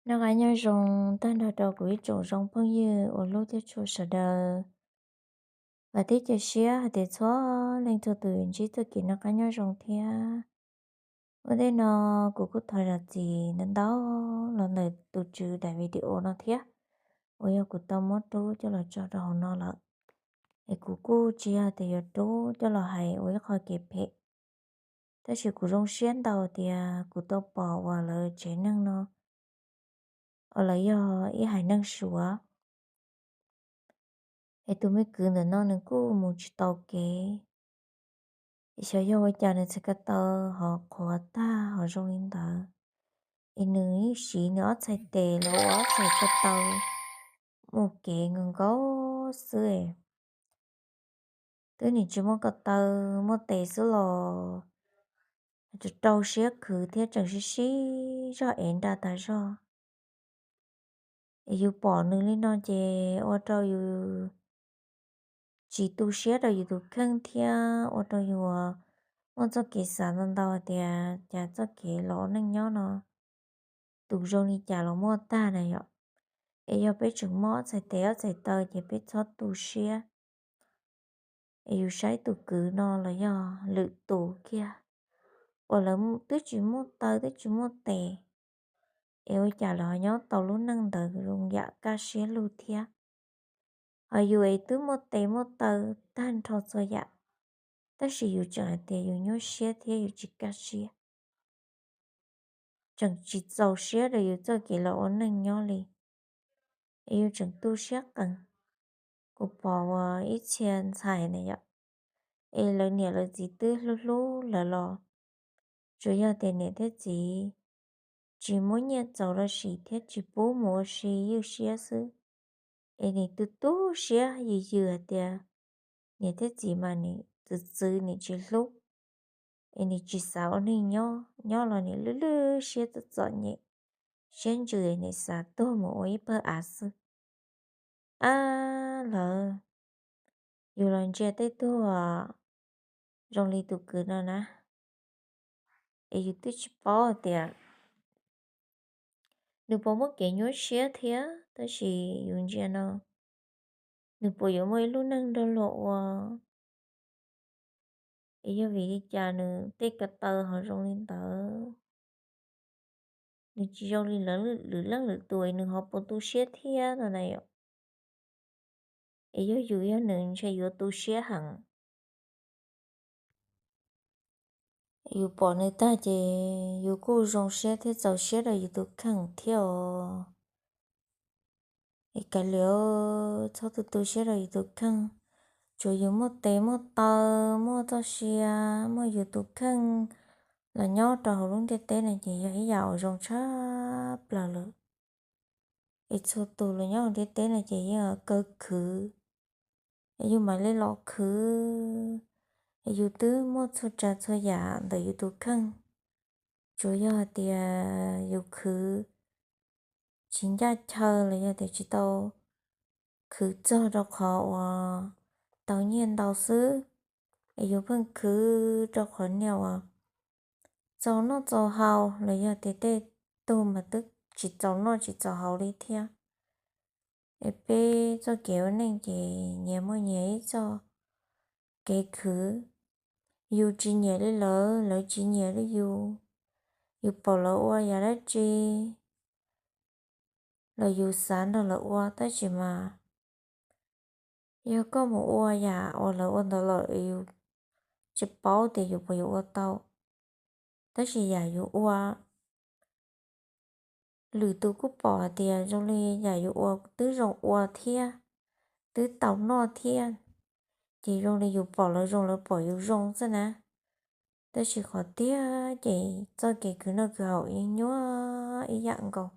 Noj qab nyob zoo tag nrho rau kuv ib tsoom zoo phooj ywg uas hlub thiab tshua sawv daws. Vam thiab cia siab hais tias txhua leej txhua tus yuav ntsib txoj kev noj qab nyob zoo thiab. Ua ntej no kuv kuj thov zam txim ntau ntau los ntawm tus tswv daim video no thiab, uas yog kuv tau muab rub coj los tso rau hauv no lawm. Es kuv kuj tsis yog tias yuav rub coj los hais ua ib qho kev phem, tab sis kuv zoo siab ntau tias kuv tau pom uas lawv tsev neeg no uas lawv yog ib haiv neeg Suav, es tus me kwv ntawm no nws kuj mus tsis tau kev. Es xyov yog ua cas nws txhais ko taw ho qhuav tag ho zoo li ntawd. Es nws yeej siv nws ob txhais tes los ua ob txhais ko taw mus kev nkaus nkaus xwb. Twb nim tsis muaj ko taw, muaj tes xwb los rau rau siab khwv thiab tseem sib sib zog ev nra tas zog. Es yus pom nws li no ces ua rau yus tsis tu siab rau yus tus kheej thiab ua rau yus muaj txoj kev xav ntau ntau hais tias cas txoj kev los ua neej nyob no tus zoo li cas los muaj tag na yom. Es yog peb tseem muaj ob txhais tes ob txhais taw ces peb txhob tu siab. Es yus saib tus kwv no los yog lwm tus kiag uas lawv twb tsis muaj taw twb tsis muaj tes, es ua cas lawv ho nyob tau lub neej ntawd zoo yam kaj siab lug thiab. Hos yus es twb muaj tes muaj taw tag nrho txhua yam, tab sis yus tseem hais tias yus nyuaj siab thiab yus tsis kaj siab, tseem tsis txaus siab rau yus txoj kev los ua neej nyob li, es yus tseem tu siab qees. Kuv pom uas ib txhia ntxhais na yom, es lawv niam lawv txiv twb hlub hlub lawv los, tsuas yog tias niam thiab txiv tsis muab nyiaj txaus los sis thiab tsis pub mus ua si ywj siab xwb, es nim tu tu siab yws yws hais tias niam thiab txiv mas nim txwv txwv nim tsis hlub, es nim tsis xav ua neej nyob, nyob los nim lwj lwj siab txom txom nyem, siab ntsws nim xav tuag mus ua ib pawg av xwb. Ab lawv, yus los ntsia tej tug zoo li tus kwv no na, es yus twb tsis paub tias nws puas muaj kev nyuaj siab thiab, tab sis yus ntsia no nws puas yuav muaj ib lub neej nrog luag ua. Es yog vim li cas nws tej ko taw ho zoo li ntawd, nws tsis zoo li lwm leej lwm tus es nws ho puas tu siab thiab no na yom. Es yog yus yog nws ntshe yuav tu siab heev. Yus pom nws tag ces yus kuj zoo siab thiab txaus siab rau yus tus kheej thiab os. Es kav liam, txhob tu tu siab rau yus tus kheej. Tsuas yus muaj tes muaj taw, muaj txoj sia, muaj yus tus kheej los nyob rau hauv lub ntiaj teb no ces yog ib yam uas zoo tshaj plaws lawm. Es txhua tus los nyob hauv ntiaj teb no ces yeej kawg khwv, es yus mam li los khwv. Es yus twb muaj txhua tsav txhua yam ntawm yus tus kheej, tsuas yog hais tias yus khwv tsis ncaj chaw los yog tias tsis tau khwv txog rau qhov uas tau nyiaj ntau xwb, es yus pheej khwv rau qhov niaj uas txaus noj txaus haus los yog tias tej tug mas twb tsis txaus noj tsis txaus haus li thiab. Es peb txoj kev ua neej ces nyias muaj nyias ib txoj kev khwv. Yus tsis nyiam li lawv, lawv tsis nyiam li yus. Yus pom lawv ua yam dab tsi los yus xav nrog lawv ua, tab sis mas yog koj mus ua yam uas lawv ua ntawd lawm, yus tsis paub tias yus puas yuav ua tau. Tab sis yam yus ua, lwm tus kuj pom hais tias zoo li yam yus ua twb zoo ua thiab, twb tau noj thiab, ces zoo li yus pom lawv zoo lawv pom yus zoo xwb na. Tab sis qhov tiag ces txoj kev khwv noj khwv haus yeej nyuaj ib yam nkaus.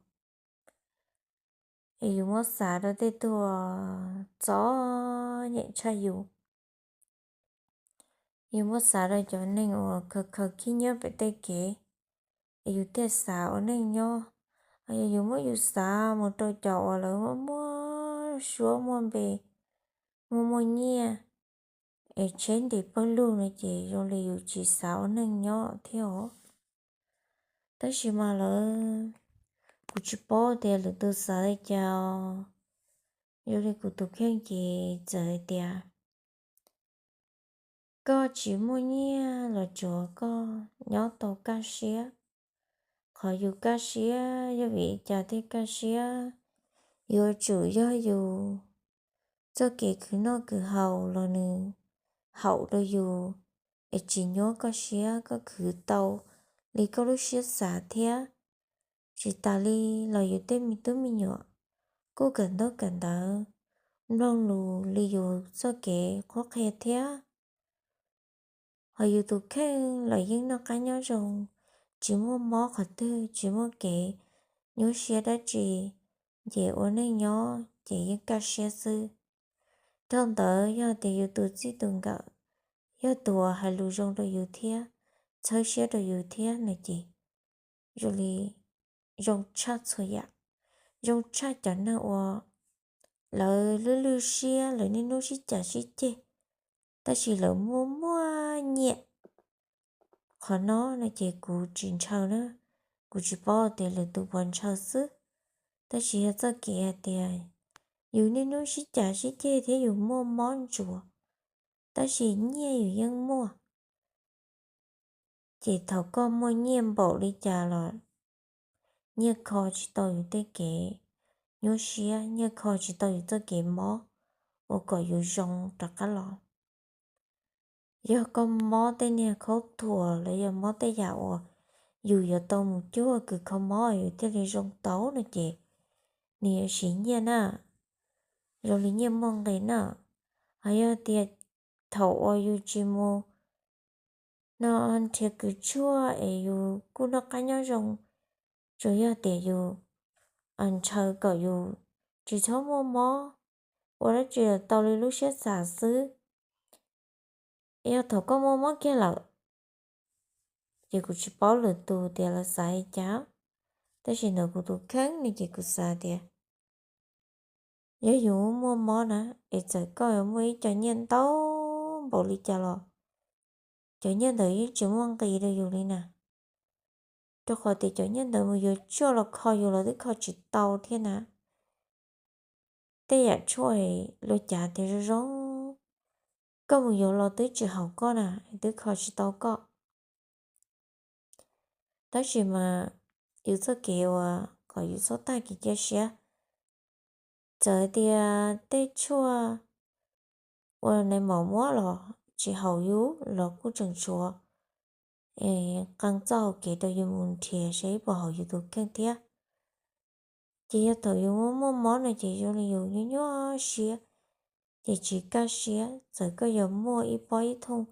Es yus muab xav rau tej tug txom nyem tshaj yus, yus muab xav rau cov neeg uas khaws khaws khib nyiab pem tej kev, es yus thiaj xav ua neej nyob. Yog yus muab yus xav mus rau cov uas lawv muaj suab muaj npe, muaj muaj nyiaj, es tsheb ntim pawg lug no ces zoo li yus tsis xav ua neej nyob thiab os. Tab sis mas lawv, Kuv tsis paub tias lwm tus xav li cas. Zoo li kuv tus kheej ces txawm hais tias koj tsis muaj nyiaj los tsuav koj nyob tau kaj siab. Qhov yus kaj siab yog vim li cas thiaj kaj siab? Yuav tsum yog yus txoj kev khwv noj khwv haus los nws haum rau yus, es tsis nyuab koj siab, koj khwv tau li koj lub siab xav thiab. Tsis tas li los yus tej me tub me nyuam kuj kawm ntaub kawm ntawv, mloog lus li yus txoj kev qhuab qhia thiab. Hos yus tus kheej los yeej noj qab nyob zoo, tsis muaj mob qhov twg, tsis muaj kev nyuaj siab dab tsi, ces ua neej nyob ces yeej kaj siab xwb. Dhau ntawd yog tias yus tus txij tus nkawm yog tus uas hais lus zoo rau yus thiab txhawb siab rau yus thiab no ces zoo li zoo tshaj txhua yam, zoo tshaj cov neeg uas lawv lwj lwj siab, lawv niaj hnub sib cav sib ceg, tab sis lawv muaj muaj nyiaj. Qhov no no ces kuv tsis ntshaw na, kuv tsis paub tias lwm tus puas ntshaw xwb, tab sis yog txoj kev hais tias yus niaj hnub sib cav sib ceg thiab yus muaj mob ntsuav, tab sis nyiaj yus yeej muaj. Ces thaum koj muaj nyiaj npaum li cas los nyiaj kho tsis tau yus tej kev nyuaj siab, nyiaj kho tsis tau yus txoj kev mob uas kom yus zoo rov qab los. Yog koj mob tej niag khaub thuas los yog mob tej yam uas yus yuav tau mus cuag kws kho mob yus thiaj li zoo tau no ces nws yuav siv nyiaj na, zoo li nyiaj muaj nqis na. Hos yog tias thaum uas yus tsis mus no nrhiav kws tshuaj es yus kuj noj qab nyob zoo, tsuas yog tias yus ntshaw kom yus tsis txhob muaj mob, ua dab tsi los tau li lub siab xav xwb. Yog thaum koj muaj mob kiag lawm, ces kuv tsis paub lwm tus tias lawv xav li cas, tab sis ntawm kuv tus kheej ne ces kuv xav tias yog yus muaj mob na, es txawm koj yuav muaj ib co nyiaj ntau npaum li cas los cov nyiaj ntawd yeej tsis muaj nqis rau yus li na, rau qhov tias cov nyiaj ntawd mus yuav tshuaj los kho yus los twb kho tsis tau thiab na. Tej yam tshuaj luag cav tias zoo zoo, koj mus yuav los twb tsis haum koj na, twb kho tsis tau koj. Tab sis mas yus txoj kev uas kom yus txhob tag kev cia siab, txawm tias tej tshuaj uas nais maum muab los tsis haum yus los kuj tseem tshuav qee txoj hau kev rau yus mus nrhiav saib puas haum yus tus kheej thiab. Ces yog thaum yus muaj muaj mob no ces zoo li yus nyuaj nyuaj siab, ces tsis kaj siab, txawm koj yuav muaj ib pob ib thooj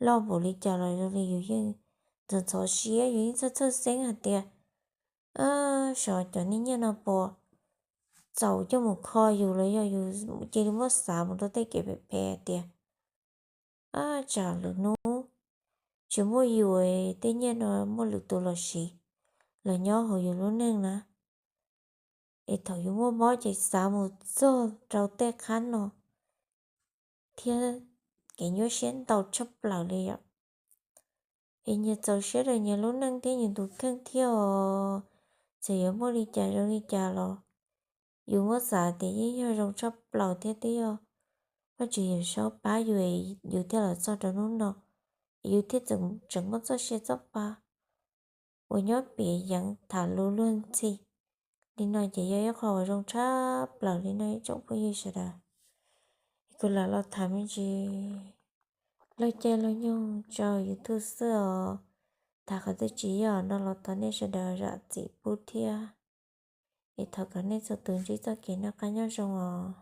loj npaum li cas los zoo li yus yeej ntxhov ntxhov siab, yus yeej txhawj txhawj xeeb hais tias, sov cov niag nyiaj no puas txaus coj mus kho yus los yog yus cia li muab xav mus rau tej kev phem phem hais tias, ab tsam lwm hnub tsis muaj yus, tej nyiaj no muaj lwm tus los siv los nyob hauv yus lub neej na. Es thaum yus muaj mob ces xav mus txog rau tej qhab no thiab, kev nyuaj siab ntau tshaj plaws li yom. Es nyias txaus siab rau nyias lub neej thiab nyias tus kheej thiab os. Txawm yuav muaj li cas zoo li cas los yus muab xav tias yeej yog zoo tshaj plaws thiab, twb yog Vajtswv Yawm Saub pab yus, yus thiaj los txog rau hnub no, yus thiaj tseem muaj txoj sia txoj pa uas nyob piav yeev tham lus luag ntxhi li no ces yog ib qho uas zoo tshaj plaws li no ib tsoom phooj ywg sawv daws. Es kuv lam los tham me ntsis laug caij laug nyoog rau YouTube xwb os. Tham qhov twg tsis yog no los thov nej sawv daws zam txim pub thiab. Es thov kom nej txhua tus ntsib txoj kev noj qab nyob zoo os.